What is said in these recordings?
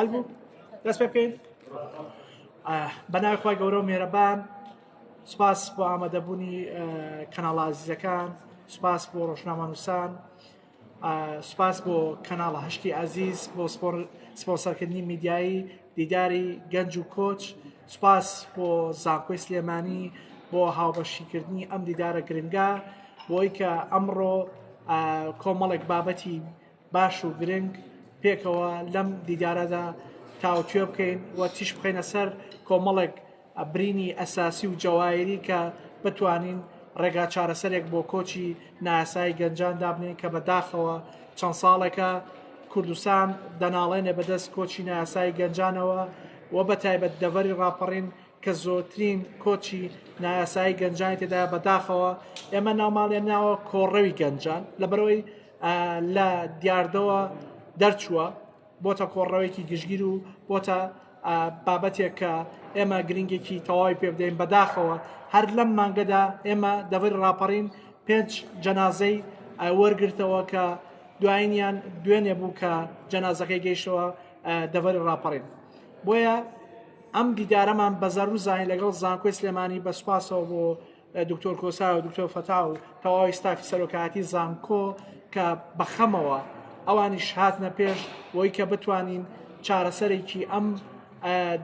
حل بوو دەست پێ بکەین بە ناوی خوای گەورە و مێرەبان سپاس بۆ ئامادەبوونی کەناڵە ئازیزەکان سپاس بۆ ڕۆژنامەنووسان سپاس بۆ کەناڵە هەشتی ئازیز بۆ سپۆنسەرکردنی میدیایی دیداری گەنج و کۆچ سپاس بۆ زانکۆی سلێمانی بۆ هاوبەشیکردنی ئەم دیدارە گرنگە بۆی کە ئەمڕۆ کۆمەڵێک بابەتی باش و گرنگ پێکەوە لەم دیدارەدا تاوتوێ بکەین و تیش بخەینە سەر کۆمەڵێک برینی ئەساسی و جەوایری کە بتوانین ڕێگا چارەسەرێک بۆ کۆچی نایاسایی گەنجان دابنێین کە بە داخەوە چەند ساڵێکە کوردستان دەناڵێنێ بەدەست کۆچی نایاسایی گەنجانەوە و بە تایبەت دەڤەری ڕاپەڕین کە زۆرترین کۆچی نایاسایی گەنجانی تێدایە بەداخەوە ئێمە ناوماڵیان ناوە کۆڕەوی گەنجان لەبەرەوەی لە دیاردەوە دەرچووە بۆتە کۆڕەوێکی گشتگیر و بۆتە بابەتێک کە ئێمە گرنگێکی تەواوی پێ بدەین بەداخەوە هەر لەم مانگەدا ئێمە دەڤەری ڕاپەڕین پێنج جەنازەی وەرگرتەوە کە دوایینیان دوێنێ بوو کە جەنازەکەی گەیشتەوە دەڤەری ڕاپەڕین بۆیە ئەم دیدارەمان بە زەرور زانین لەگەڵ زانکۆی سلێمانی بە سوپاسەوە بۆ دکتۆر کۆسا و دکتۆر فەتا و تەواوی ستافی سەرۆکایەتی زانکۆ کە بەخەمەوە ئەوانیش هاتنە پێش بۆی کە بتوانین چارەسەرێکی ئەم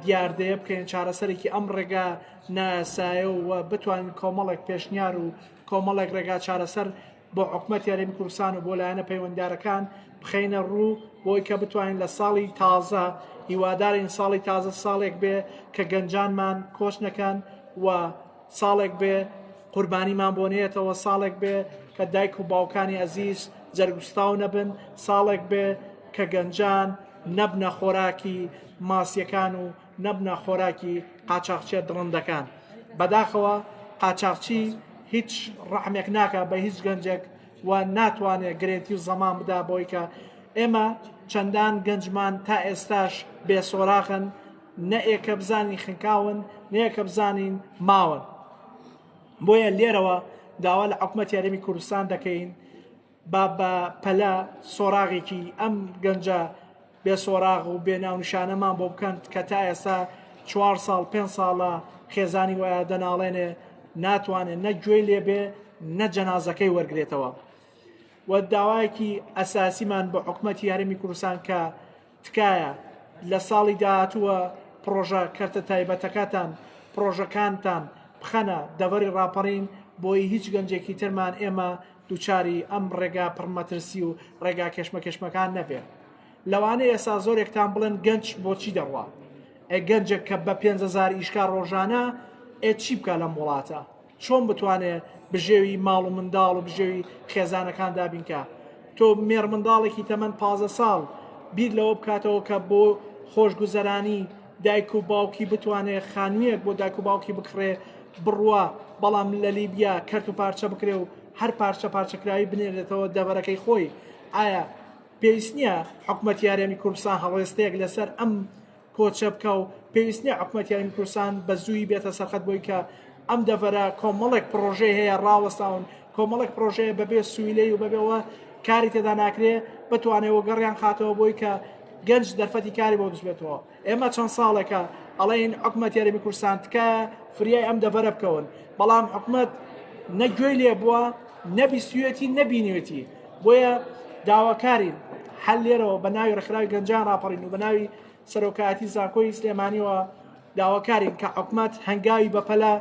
دیاردەیە بکەین چارەسەرێکی ئەم ڕێگا نایاسایە و بتوانین کۆمەڵێک پێشنیار و کۆمەڵێک ڕێگا چارەسەر بۆ حکومەتی هەرێمی کوردستان و بۆ لایەنە پەیوەنددارەکان بخەینە ڕوو بۆی کە بتوانین لە ساڵی تازە هیوادارین ساڵی تازە ساڵێک بێ کە گەنجانمان کۆچ نەکەن و ساڵێک بێ قوربانیمان بۆ نەیەتەوە ساڵێک بێ کە دایک و باوکانی ئەزیز جەرگستاو نەبن ساڵێک بێ کە گەنجان نەبنە خۆراکی ماسیەکان و نەبنە خۆراکی قاچاخچیە دڕندەکان بەداخەوە قاچاخچی هیچ ڕەحمێک ناکا بە هیچ گەنجێک و ناتوانێت گرێنتی و زەمان بدا بۆی کە ئێمە چەندان گەنجمان تا ئێستاش بێ سۆراخن نە ئێکە بزانین خنکاون نەیەکە بزانین ماون بۆیە لێرەوە داوا لە حکومەتی هەرێمی کوردستان دەکەین با بە پەلە سۆراغێکی ئەم گەنجە بێ سۆراغ و بێ ناونیشانەمان بۆ بکەن کە تا ئێستا چوار ساڵ پێ ساڵە خێزانی وایە دەناڵێنێ ناتوانێت نە گوێی لێبێ نە جەنازەکەی وەرگێتەوە و داوایەکی ئەساسیمان بۆ حکومەتی هەرێمی کوردستان کە تکایە لە ساڵی داهاتووە پڕۆژە کەرتە تایبەتەکەتان، پڕۆژەکانتان بخەنە دەڤەری ڕاپەڕین بۆی هیچ گەنجێکی ترمان ئێمە دووچاری ئەم ڕێگا پڕ مەترسی و ڕێگا کێشمەکێشمەکان نەبێ. لەوانەیە ئێستا زۆرێکتان بڵێن گەنج بۆچی دەڕوا؟ ئێ گەنجێک کە بە 5000 ئیشکا ڕۆژانە ئێ چی بکا لەم وڵاتە؟ چۆن بتوانێ بژێوی ماڵ و منداڵ و بژێوی خێزانەکان دابینکا؟ تۆ مێرمنداڵێکی تەمەن 15 ساڵ بیر لەوە بکاتەوە کە بۆ خۆشگوزەرانی دایک و باوکی بتوانێ خانوویەک بۆ دایک و باوکی بکڕێ بڕوا بەڵام لە لیبیا کەرت و پارچە بکرێ و هەر پارچە پارچەکراوی بنێرێتەوە دەڤەرەکەی خۆی ئایا پێویست نییە حکومەتی هەرێمی کوردستان هەڵوێستەیەک لەسەر ئەم کۆچە بکا و پێویست نییە حکومەتی هەرێمی کوردستان بە زووی بێتە سەرخەت بۆی کە ئەم دەڤەرە کۆمەڵێک پڕۆژەی هەیە ڕاوەستاون کۆمەڵێک پڕۆژەیە بەبێ سویلەی و بەبێەوە کاری تێدا ناکرێ بتوانێت وەگەڕیان خاتەوە بۆی کە گەنج دەرفەتی کاری بۆ دروست بێتەوە ئێمە چەند ساڵێکە ئەڵێن حکومەتی هەرێمی کوردستان تکایە فریای ئەم دەڤەرە بکەون بەڵام حکومەت نە گوێی لێ بووە نەبیستویەتی نەبینیوێتی بۆیە داواکارین هەر لێرەوە بە ناوی ڕێکخراوی گەنجان ڕاپەڕین و بە ناوی سەرۆکایەتی زانکۆی سلێمانیەوە داواکارین کە حکومەت هەنگاوی بەپەلە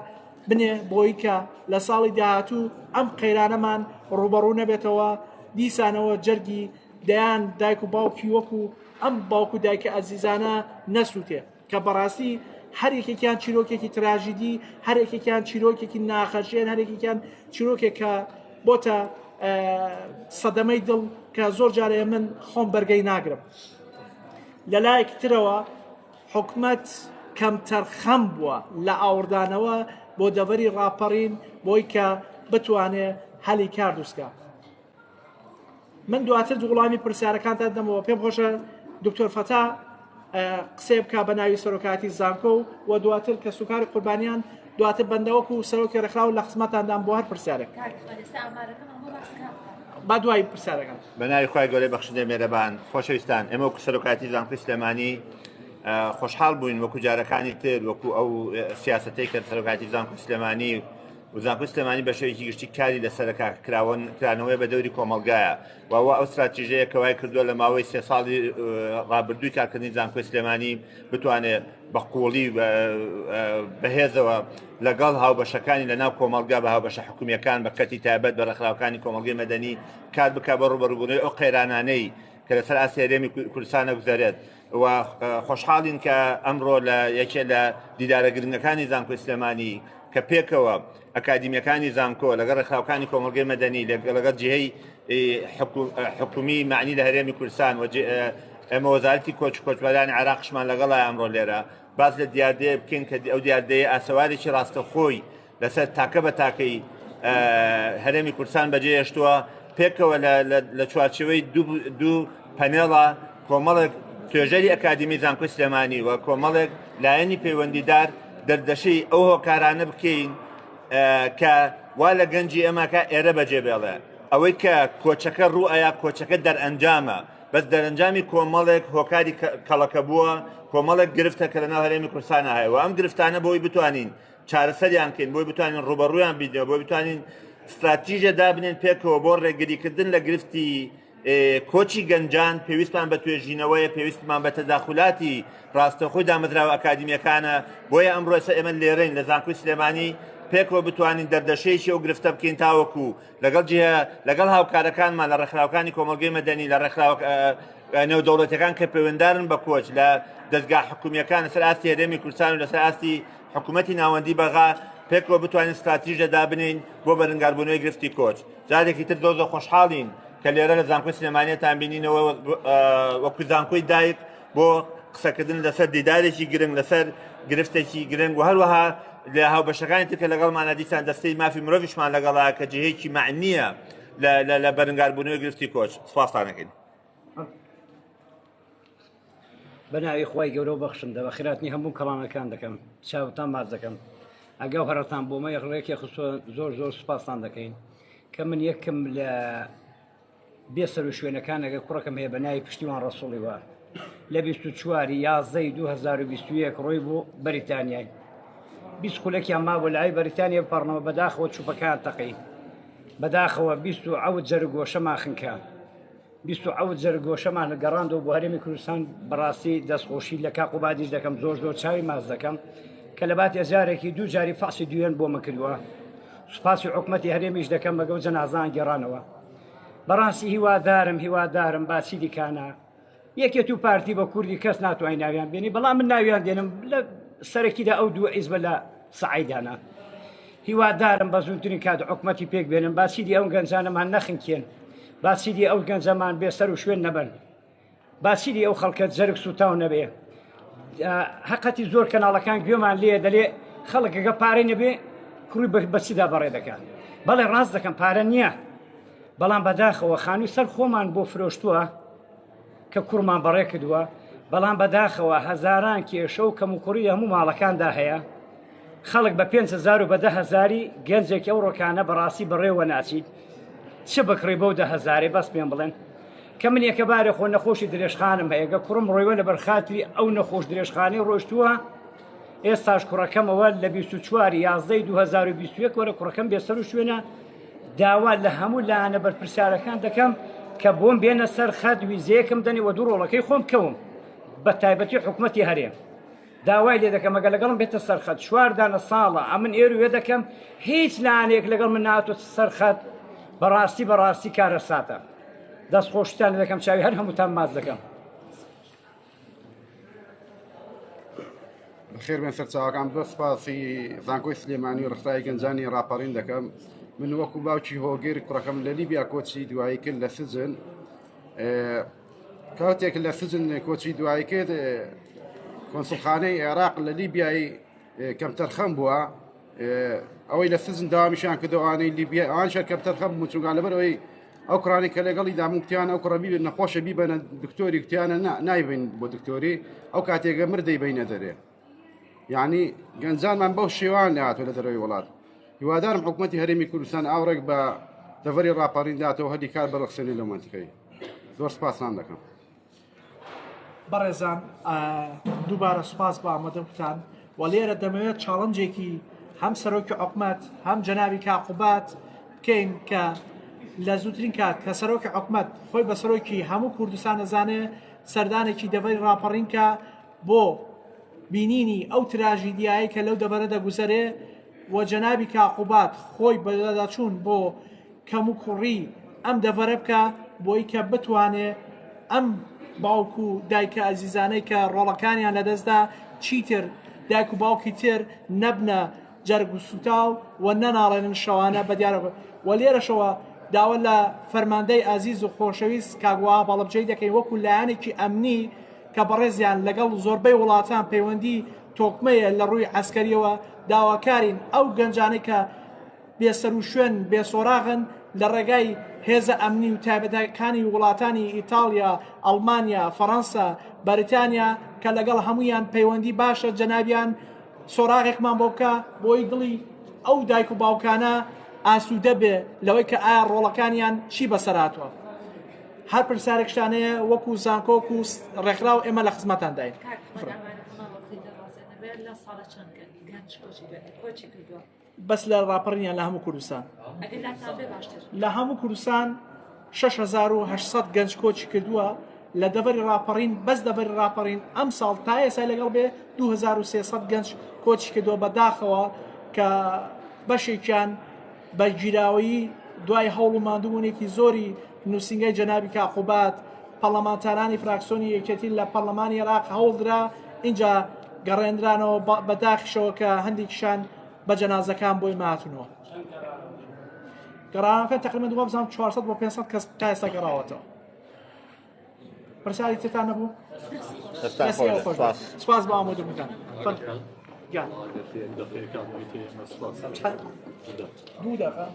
بنێ بۆی کە لە ساڵی داهاتوو ئەم قەیرانەمان ڕوبەڕوو نەبێتەوە دیسانەوە جەرگی دەیان دایک و باوکی وەکو ئەم باوک و دایکە ئەزیزانە نەسووتێ. کە بەڕاستی هەر یەکێکیان چیرۆکێکی تراژیدی هەر یەکێکیان چیرۆکێکی ناخەژێن هەر یەکێکیان چیرۆکێک کە بۆتە سەدەمەی دڵ کە زۆر جارێ من خۆم بەرگەی ناگرم لە لایەکی ترەوە حکومەت کەمتەرخەم بووە لە ئاوردانەوە بۆ دەڤەری ڕاپەڕین بۆی کە بتوانێ هەلی کار دروستکە من دواتر وڵامی پرسیارەکانتان دەمەوە پێم خۆشە دکتۆر فەتا قسەی بک بە ناوی سەرۆکاتی زانکۆ و دواتر کە سوکاری قوربانیان دواتر بەندەوەک و سەرۆکی ڕێکخراو لە خزمەتاندان بۆ هەر پرسیارێک. با دوای پرسیارەکان. بە ناوی خوای گەورەی بەخشندەی مێرەبان خۆشەویستان ئێمە وەکو سەرۆکایەتی زانکۆی سلێمانی خۆشحاڵ بووین وەکو جارەکانی تر وەکو ئەو سیاسەتەی کە سەرۆکایەتی زانکۆی سلێمانی و زانکۆی سلێمانی بە شێوەیەکی گشتی کاری لەسەرەکە کراوەن کرانەوەی بە دەوری کۆمەڵگایە و ئەوە ئەو ستراتیژەیە کە وای کردووە لە ماوەی سێ ساڵی ڕابردووی کارکردنی زانکۆی سلێمانی بتوانێت بە قوڵی بەهێزەوە لەگەڵ هاوبەشەکانی لە ناو کۆمەڵگا بە هاوبەشە حکومییەکان بە کەرتی تایبەت بە ڕێکخراوەکانی کۆمەڵگەی مەدەنی کار بکات بۆ ڕووبەڕووبوونەوەی ئەو قەیرانانەی کە لەسەر ئاستی هەرێمی کوردستان ئەگوزەرێت و خۆشحاڵین کە ئەمڕۆ لە یەکێ لە دیدارە گرنگەکانی زانکۆی سلێمانی کە پێکەوە ئەکادیمیەکانی زانکۆ لەگەڵ ڕێکخراوەکانی کۆمەڵگەی مەدەنی لەگەڵ جیهەی حکومی معنی لە هەرێمی کوردستان و ئێمە وەزارەتی کۆچ کۆچبەرانی عێراقشمان لەگەڵای ئەمڕۆ لێرە باس لە دیاردەیە بکەین کە ئەو دیاردەیە ئاسەوارێکی ڕاستەخۆی لەسەر تاکە بە تاکەی هەرێمی کوردستان بەجێهێشتووە پێکەوە لە چوارچێوەی دوو پەنێڵە کۆمەڵێک توێژەری ئەکادیمی زانکۆی سلێمانی و کۆمەڵێک لایەنی پەیوەندیدار دەردەشەی ئەو هۆکارانە بکەین کە وا لە گەنجی ئێمەکە ئێرە بەجێ بێڵێ ئەوەی کە کۆچەکە ڕوو ئەیا کۆچەکە دەرئەنجامە بەس دەرەنجامی کۆمەڵێک هۆکاری کەڵەکە بووە کۆمەڵێک گرفتە کە لەناو هەرێمی کوردستانە هەیە و ئەم گرفتانە بۆی بتوانین چارەسەریان کەین بۆی بتوانین ڕوبەڕویان بینەوە بۆی بتوانین ستراتیژە دابنێن پێکەوە بۆ ڕێگریکردن لە گرفتی کۆچی گەنجان پێویستمان بە توێژینەوەیە پێویستمان بە تەداخولاتی ڕاستەخۆی دامەزراوە ئەکادیمیەکانە بۆیە ئەمڕۆ ئێستا ئێمە لێرەین لە زانکۆی سلێمانی پێکەوە بتوانین دەردەشەیەکی ئەو گرفتە بکەین تاوەکو لەگەڵ جیه لەگەڵ هاوکارەکانمان لە ڕێکخراوەکانی کۆمەڵگەی مەدەنی لە ڕێکخراوە نێودەوڵەتەکان کە پەیوەندارن بە کۆچ لە دەستگا حکومیەکان لەسەر ئاستی هەرێمی کوردستان و لەسەر ئاستی حکوومەتی ناوەندی بەغا پێکەوە بتوانین ستراتیژە دابنین بۆ بەرەنگاربوونەوەی گرفتی کۆچ جارێکی تر زۆر زۆر خۆشحاڵین کە لێرە لە زانکۆی سلێمانیتان بینینەوە وەکو زانکۆی دایک بۆ قسەکردن لەسەر دیدارێکی گرنگ لەسەر گرفتێکی گرنگ و هەروەها لە هاوبەشەکانی تر کە لەگەڵمانە دیسان دەستەی مافی مرۆڤیشمان لەگەڵا کە جێیەکی مەعنیە لە بەرنگاربوونەوەی گرفتی کۆچ سپاستانەکەین. بە ناوی خوای گەورە و بەخشندە بەخێراتنی هەموو کەڵانەکان دەکەم چاوتان ماچ دەکەم ئەگەو هەرەتان بۆ مە ڕێکی خستوە زۆر زۆر سوپاستان دەکەین کە من یەکم لە بێ سەر و شوێنەکان ئەگەر کوڕەکەم هەیە بە ناوی پشتیوان ڕەسوڵی وە لە 24 یازدەی 2021 ڕۆی بۆ بەریتانیای 20 خولەکیان مابوو لای بەریتانیا بپەڕنەوە بەداخەوە چوپەکان تەقی بەداخەوە 27 جەرگۆشەمان خنکە 27 جەرگۆشەمان گەڕاندەوە بۆ هەرێمی کوردستان بەڕاستی دەستخۆشی لە کاک قوبادیش دەکەم زۆر زۆر چاوی ماچ دەکەم کە لە باتی جارێکی دوو جاری فەحسی دوێن بۆ من کردووە سوپاسی حکومەتی هەرێمیش دەکەم بەگەو جەنازان گێڕانەوە بەڕاستی هیوادارم هیوادارم باسی دیکانە یەکێت و پارتی بە کوردی کەس ناتوانین ناویان بێنی بەڵام من ناویان دێنم لە سەرەکیدا ئەو دوو عیزبە لە سعیدانە هیوادارم بە زووترین کات حکومەتی پێک بێنن با چیدی ئەو گەنجانەمان نەخنکێن با چیدی ئەو گەنجەمان بێ سەر و شوێن نەبن با چیدی ئەو خەڵکە جەرگ سوتاو نەبێ هەقەتی زۆر کەناڵەکان گوێمان لێ دەلێ خەڵکەکە پارەی نەبێ کوڕی بەچیدا بەڕێ دەکات بەڵێ ڕاست دەکەم پارە نییە بەڵام بەداخەوە خانووی سەر خۆمان بۆ فرۆشتووە کە کوڕمان بەڕێ کردووە بەڵام بەداخەوە هەزاران کێشە و کەموکوڕی لە هەموو ماڵەکاندا هەیە خەڵک بە 5هزار و بە دههزاری گەنجێکی ئەو ڕۆکانە بەڕاستی بەڕێوە ناچیت چ بکڕی بەو دههزارێ بەس پێم بڵێن کە من یەکە بارێ خۆ نەخۆشی درێژخانم هەیە گە کوڕم ڕۆیوە لە بەرخاتری ئەو نەخۆش درێژخانەی ڕۆشتووە ئێستاش کوڕەکەمەوە لە 24 یازدەی 2021 وەرە کوڕەکەم بێسەر و شوێنە داوا لە هەموو لایەنە بەرپرسیارەکان دەکەم کە بۆم بێنە سەر خەت ویزەیەکم دەنێ وە دوو ڕۆڵەکەی خۆم کەوم بە تایبەتی حکومەتی هەرێم داوای لێ دەکەم ئەگەر لەگەڵم بێتە سەر خەت چوار دانە ساڵە ئەمن ئێر وێ دەکەم هیچ لایەنێک لەگەڵ من ناتۆ سەر خەت بەڕاستی بەڕاستی کارەساتە دەست خۆشتان دەکەم چاوی هەر هەمووتان ماچ دەکەم. بەخێر بێن سەرچاوەکان زۆر سپاسی زانکۆی سلێمانی و ڕێکخراوی گەنجانی ڕاپەڕین دەکەم من وەکو باوکی هۆگر کوڕەکەم لە لیبیا کۆچی دوایی کرد لە سجن کاتێک لە سجن کۆچی دوایی کرد کۆنسڵخانەی عێراق لە لیبیای کەمتەرخەم بووە ئەوەی لە سجن داوامیشیان کردوانەی لیبیا ئەوان شەر کەمتەرخەم بوون چونگان لەبەر ئەوەی ئەو کوڕانەی کە لەگەڵی دابوون کوتیان ئەو کوڕە بیبن نەخۆشە بیبەنە دکتۆری کوتیانە نا نایبین بۆ دکتۆری ئەو کاتێکە مرد دەیبینە دەرێ یعنی گەنجانمان بەو شێوان لە هاتوو لە دەرەوەی وڵات هیوادارم حکوومەتی هەرێمی کوردستان ئاوڕێک بە دەڤەری ڕاپەڕین داتەوە هەلی کار بڕەخسێنێ لەو مەنتیقەی. زۆر سپاستان دەکەم. بەڕێزان دووبارە سوپاس بۆ ئامادەبووتان و لێرە دەمەوێت چاڵنجێکی هەم سەرۆکی حکومەت هەم جەنابی کاقوبات بکەین کە لە زووترین کات کە سەرۆکی حکومەت خۆی بە سەرۆکی هەموو کوردستان دەزانێ سەردانێکی دەڤەری ڕاپەڕین کە بۆ بینینی ئەو تراژیدیایی کە لەو دەڤەرە دەگوزەرێ و جەنابی کاقوبات خۆی بەدەداچوون بۆ کەموکوڕی ئەم دەڤەرە بکا بۆی کە بتوانێ ئەم باوک و دایکە ئەزیزانەی کە ڕۆڵەکانیان لەدەستدا چیتر دایک و باوکی تر نەبنە جەرگ و سوتاو و نەناڵێنن شەوانە بە دیارەوە و لێرەشەوە داوا لە فەرماندەی ئازیز و خۆشەویست کاک وەهاب هەڵەبجەیی دەکەین وەکو لایەنێکی ئەمنی کە بەڕێزیان لەگەڵ زۆربەی وڵاتان پەیوەندی تۆکمەیە لە ڕووی عەسکەریەوە داواکارین ئەو گەنجانەی کە بێسەروشوێن، بێسۆراغن، لە ڕێگای هێزە ئەمنی و تایبەتەکانی وڵاتانی ئیتاڵیا، ئەڵمانیا، فەڕەنسا، بەریتانیا کە لەگەڵ هەموویان پەیوەندی باشە جەنابیان سۆراغێکمان بۆ بکە بۆی دڵی ئەو دایک و باوکانە ئاسوودە بێ لەوەی کە ئایا ڕۆڵەکانیان چی بەسەر هاتووە. هەر پرسیارێکشتان هەیە وەکو زانکۆک و ڕێکخراو ئێمە لە خزمەتانداین. کاک ئەحمەد ئەمانە تەمام وەختی دەڕازێنەبێت لە ساڵە چەند گەنج کۆچی کردووە؟ بەس لە ڕاپەڕین یان لە هەموو کوردستان؟ لە هەموو کوردستان 6800 گەنج کۆچی کردووە لە دەڤەری ڕاپەڕین بەس دەڤەری ڕاپەڕین ئەم ساڵ تا ئێستا لەگەڵ بێ 2300 گەنج کۆچی کردووە بە داخەوە کە بەشێکیان بە گیراوەیی دوای هەوڵ و ماندووبوونێکی زۆری نووسینگەی جەنابی کاقوبات پەڕلەمانتارانی فراکسۆنی یەکێتی لە پەرلەمانی عێراق هەوڵدرا اینجا گەڕێنرانەوە بە داخیشەوە کە هەندێکیشان بە جەنازەکان بۆی ماتنەوە گەڕانەکە تقریبا وابزانم 400 بۆ 500 کەس تا ئێستا گەڕاوەتەوە پرسیاری ترتان نەبوو سپاس بۆ ئامادەبوونتان دوو دقە.